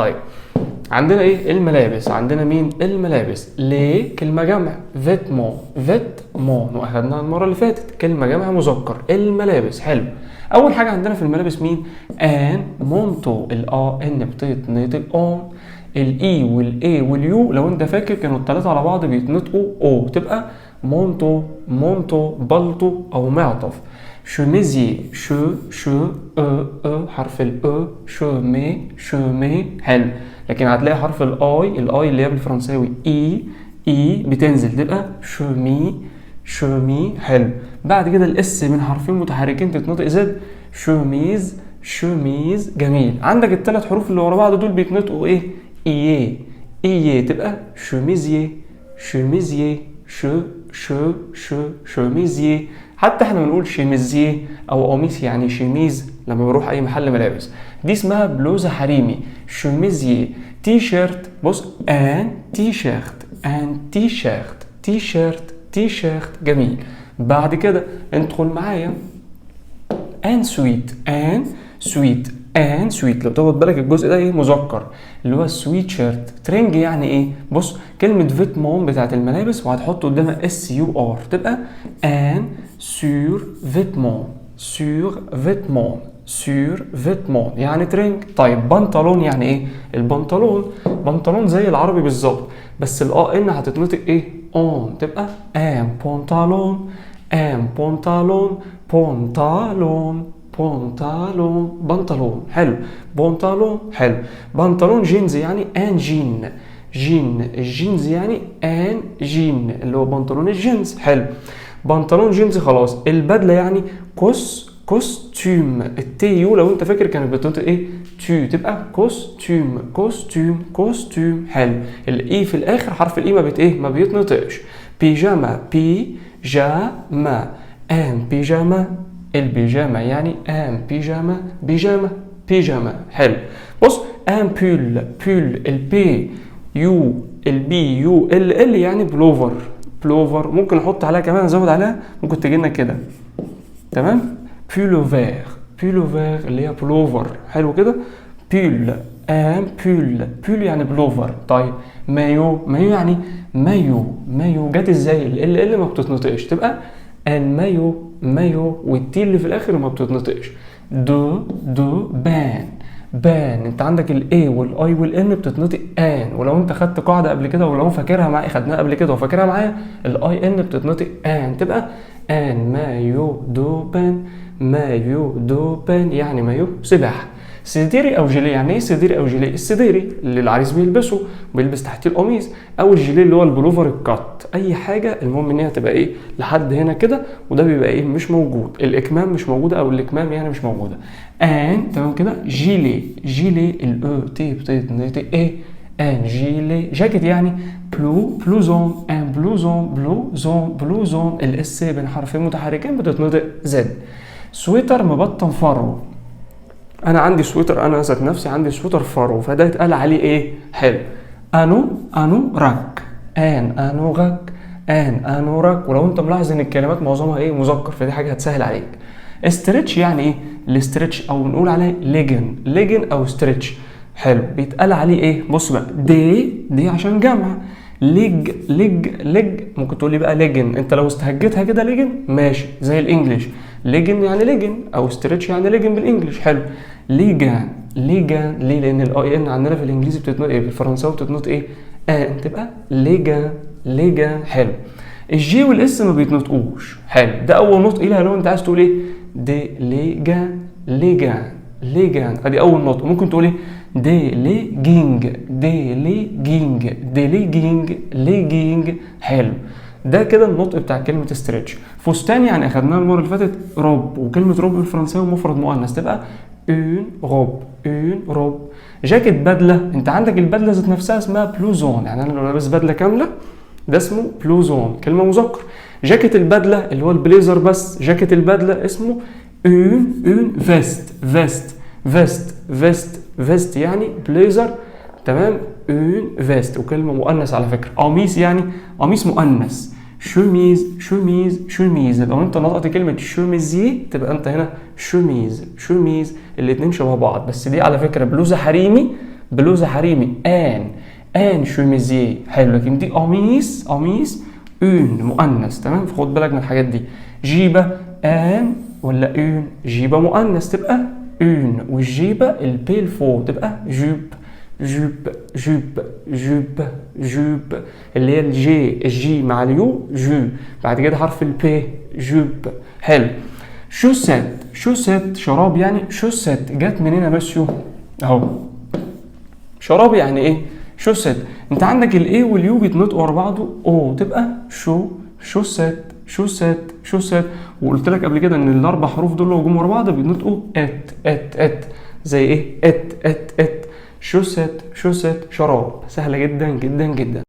طيب عندنا ايه؟ الملابس. عندنا مين؟ الملابس. les كلمة جمع، vêtements vêtements واخدناها المرة اللي فاتت، كلمة جمع مذكر، الملابس. حلو. اول حاجة عندنا في الملابس مين؟ un manteau. ال A N بتتنطق اون، ال I وال A وال U لو انت فاكر كانوا الثلاثة على بعض بيتنطقوا او، تبقى manteau manteau بلطو او معطف. chemisier che che E E حرف ال E، chemi chemi. حلو. لكن هتلاقي حرف ال I، ال I اللي هي بالفرنساوي I I بتنزل تبقى chemi chemi. حلو. بعد كده ال S من حرفين متحركين تتنطق Z، chemise chemise. جميل. عندك الثلاث حروف اللي ورا بعض دول بيتنطقوا ايه؟ ايه ايه، تبقى chemisier chemisier che che che chemisier. حتى احنا بنقول chemisier او قميص يعني شيميز لما بروح اي محل ملابس. دي اسمها بلوزة حريمي، chemisier. تي شيرت، بص un t-shirt un t-shirt t-shirt t-shirt. جميل. بعد كده ادخل معايا un sweat un sweat un sweat. لو تاخد بالك الجزء ده ايه؟ مذكر، اللي هو السويت شيرت. ترنج يعني ايه؟ بص كلمة vêtement بتاعت الملابس وهتحط قدامها S U R، تبقى un survêtement survêtement survêtement يعني ترنج. طيب بنطلون يعني ايه؟ البنطلون بنطلون زي العربي بالظبط، بس ال A N هتتنطق ايه؟ اون، تبقى un pantalon un pantalon pantalon pantalon بنطلون. حلو. بنطلون حلو. بنطلون جينز يعني un jean jean، الجينز يعني un jean اللي هو بنطلون الجينز. حلو. بنطلون جينز خلاص. البدلة يعني costume، ال T U لو انت فاكر كانت بتنطق ايه؟ tu، تبقى costume costume costume. حلو. ال I في الاخر حرف ال I ما بت ايه؟ ما بيتنطقش. بيجاما pyjama un pyjama، البيجاما يعني un pyjama بيجاما بيجاما. حلو. بص un pull pull، ال P U ال P U L L يعني بلوفر بلوفر. ممكن احط عليها كمان، ازود عليها، ممكن تجي لنا كده تمام pull-over pull-over اللي هي بلوفر. حلو كده. pull un pull pull يعني بلوفر. طيب مايو مايو يعني مايو مايو جت ازاي؟ L L ما بتتنطقش، تبقى un maillot maillot، وال T اللي في الاخر ما بتتنطقش. de de bain bain، انت عندك ال A وال I وال N بتتنطق ان، ولو انت خدت قاعدة قبل كده ولو فاكرها معايا خدناها قبل كده وفاكرها معايا، ال I N بتتنطق ان، تبقى un maillot de bain maillot de bain يعني مايو سباحة. سديري او جيليه يعني ايه سديري او جيليه؟ السديري اللي العريس بيلبسه بيلبس تحتيه القميص، او الجيليه اللي هو البلوفر القط، اي حاجة المهم ان هي تبقى ايه لحد هنا كده، وده بيبقى ايه مش موجود، الاكمام مش موجودة او الاكمام يعني مش موجودة. un تمام كده. gilet gilet ال E T بتتنطق ايه؟ un gilet. جاكيت يعني blouson un blouson blouson blouson، ال S بين حرفين متحركين بتتنطق Z. سويتر مبطن فرو، انا عندي سويتر، انا ذات نفسي عندي سويتر فرو، فده يتقال عليه ايه؟ حلو. anorak un anorak un anorak. ولو انت ملاحظ ان الكلمات معظمها ايه؟ مذكر، فدي حاجة هتسهل عليك. stretch يعني ايه؟ ال stretch او بنقول عليه legging legging او stretch. حلو. بيتقال عليه ايه؟ بص بقى des des عشان جمع، leg leg leg، ممكن تقول لي بقى ليجن، انت لو استهجتها كده ليجن ماشي زي ال English، legging يعني ليجن او stretch يعني legging بال English. حلو. leggin leggin ليه؟ لان ال I N عندنا في الانجليزي بتتنطق ايه؟ بالفرنساوي بتتنطق ايه؟ ان، تبقى leggin leggin. حلو. ال G وال S ما بيتنطقوش. حلو. ده اول نطق ليها لو انت عايز تقول ايه؟ des leggin leggin leggin، ادي اول نطق. ممكن تقول ايه؟ des leggings des leggings des leggings leggings. حلو. ده كده النطق بتاع كلمة stretch. فستان يعني اخدناها المرة اللي فاتت روب، وكلمة روب بالفرنساوي مفرد مؤنث تبقى une robe une robe. جاكيت بدلة، انت عندك البدلة ذات نفسها اسمها blouson، يعني انا لو لابس بدلة كاملة ده اسمه blouson كلمة مذكر. جاكيت البدلة اللي هو البليزر بس، جاكيت البدلة اسمه une une veste veste veste veste veste يعني بليزر تمام، une veste وكلمة مؤنث على فكرة. قميص يعني قميص مؤنث، chemise chemise chemise. لو انت نطقت كلمة chemisier تبقى انت هنا chemise chemise، الاتنين شبه بعض، بس دي على فكرة بلوزة حريمي بلوزة حريمي un، un chemisier. حلو، لكن دي قميص، قميص une مؤنث. تمام، فخد بالك من الحاجات دي. جيبه un ولا une؟ جيبه مؤنث تبقى une، والجيبه ال p الفوق تبقى jupe، jupe، jupe، jupe، jupe، اللي هي ال J، ال J مع ال U ju، بعد كده حرف ال P jupe. حلو. chaussettes، chaussettes شراب يعني. chaussettes جت منين يا مسيو؟ اهو شراب يعني ايه chaussette؟ انت عندك ال A وال U بيتنطقوا ورا بعضه او، تبقى chau، chaussette، chaussette، chaussette. وقلت لك قبل كده ان الاربع حروف دول لو جم ورا بعض بيتنطقوا ات ات ات، زي ايه؟ ات ات ات. chaussette، chaussette، شراب. سهلة جدا جدا جدا.